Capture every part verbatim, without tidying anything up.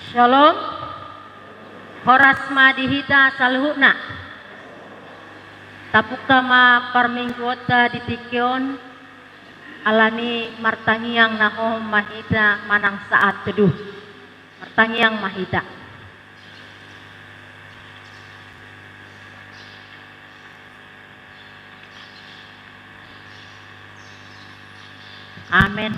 Shalom. Horas ma di hita saluhutna. Tapungka ma parmingguonta di tingki on, alani martangiang na hohom ma hita manang saat teduh. Martangiang ma hita. Amen.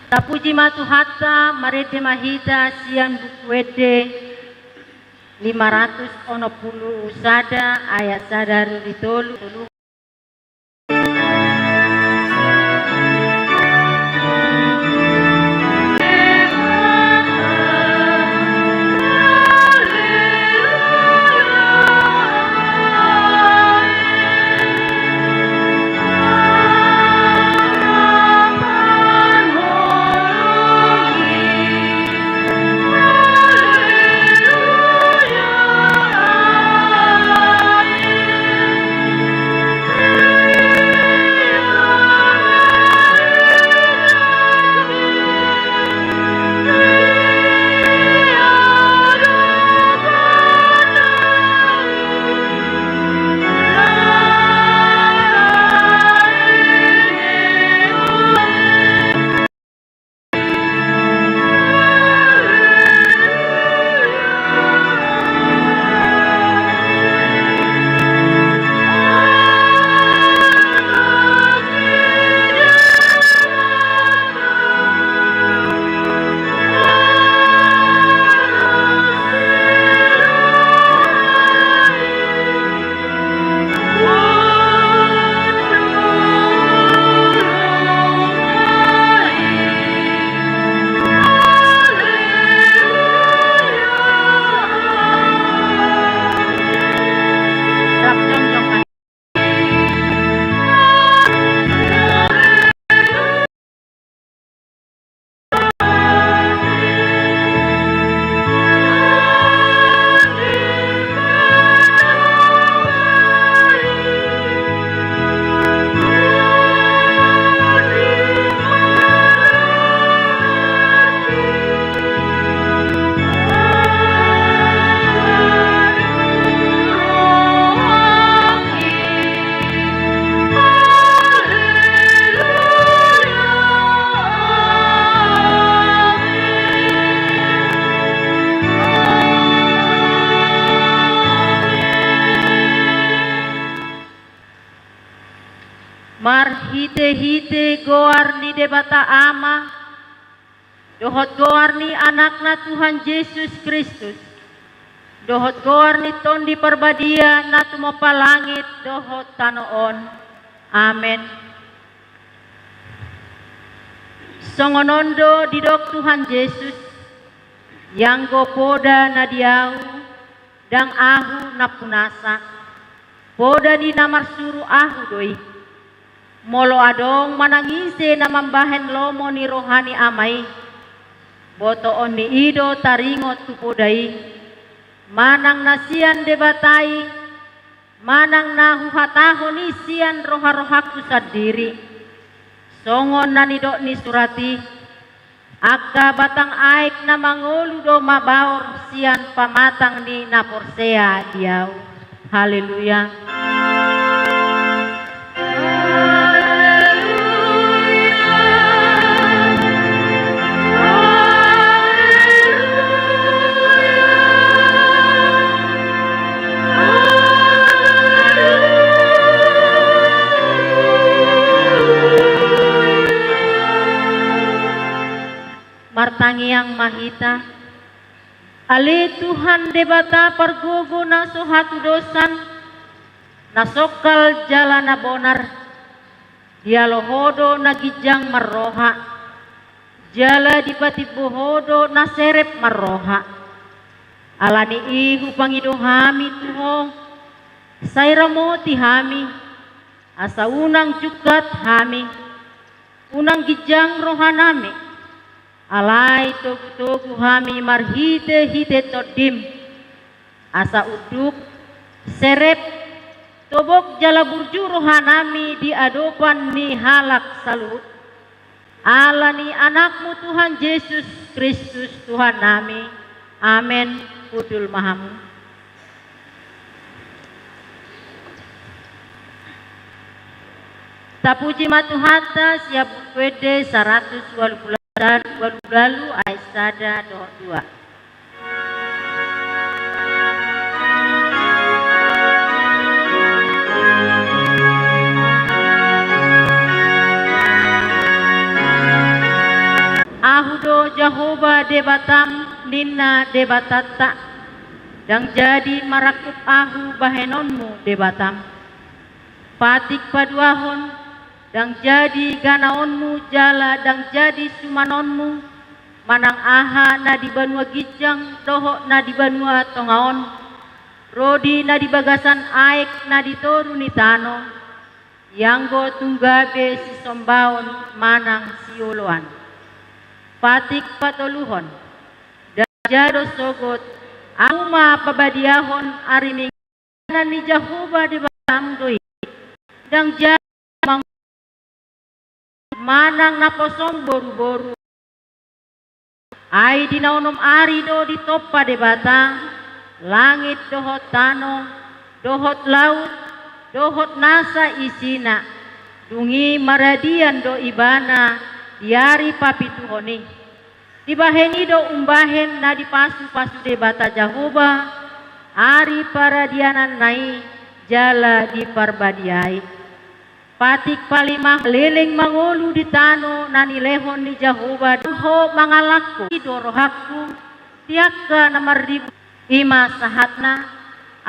Tapuji ma Tuhanta, marende ma hita sian Buku Ende lima ratus onom pulu sada ayat sada ro di tolu. Marhitehite goar ni Debata Ama, dohot goar ni Anakna Tuhan Jesus Kristus, dohot goar ni Tondi Parbadia na tumompa langit dohot tano on. Amen. Songon on do didok Tuhan Jesus: Ianggo poda na di Ahu, ndang Ahu nampunasa, poda ni na marsuru Ahu do i. Molo adong manang ise na mambahen lomo ni roha ni Ama i, botoon ni i do taringot tu poda i, manang na sian Debata i, manang na huhatahon i sian roharohangku sandiri. Songon na nidok ni surat i: Angka batang aek na mangolu do mabaor sian pamatang ni na porsea di Ahu. Haleluya. Martangiang ma hita. Ale Tuhan Debata pargogo na so hatudosan, na songkal jala na bonar, dialo Ho do na ginjang marroha, jala dipatimbo Ho do na serep marroha. Alani i hupangido hami tu Ho, sai ramoti hami, asa unang jungkat hami, unang ginjang rohanami, alai togutogu hami marhitehite Tondim, asa unduk, serep, tobok jala burju rohanami di adopan ni halak saluhut. Ala ni Anakmu Tuhan Jesus Kristus Tuhan nami. Amen. Hundul ma hamu. Tapuji ma Tuhanta sian Buku Ende saratus ualu pulu ualu ayat sada dohot dua. Ahu do Jahowa Debatam, ninna Debatanta, ndang jadi marangkup Ahu bahenonmu Debatam. Patik paduahon, ndang jadi ganaonmu jala ndang jadi sumanonmu, manang aha na di banua ginjang dohot na di banua tonga on, ro di na di bagasan aek na di toru ni tano, ianggo tung gabe sisombaon manang sioloan. Patik patoluhon, ndang jadi do sogot, Ahu ma pabadiahon ari Minggu ni Jahowa Debatam do i, ndang jadi manang naposom boruboru. Ai di na onom ari do ditompa Debata langit dohot tano, dohot laut, dohot nasa isina. Dung i maradian do Ibana di ari papituhon i. Dibahen i do umbahen na dipasupasu Debata Jahowa ari paradiananna i jala diparbadiai. Patik palima, leleng mangolu di tano na nilehon ni Jahowa. Ho mangalangka i do rohangku di angka na marribur, i ma sahatna.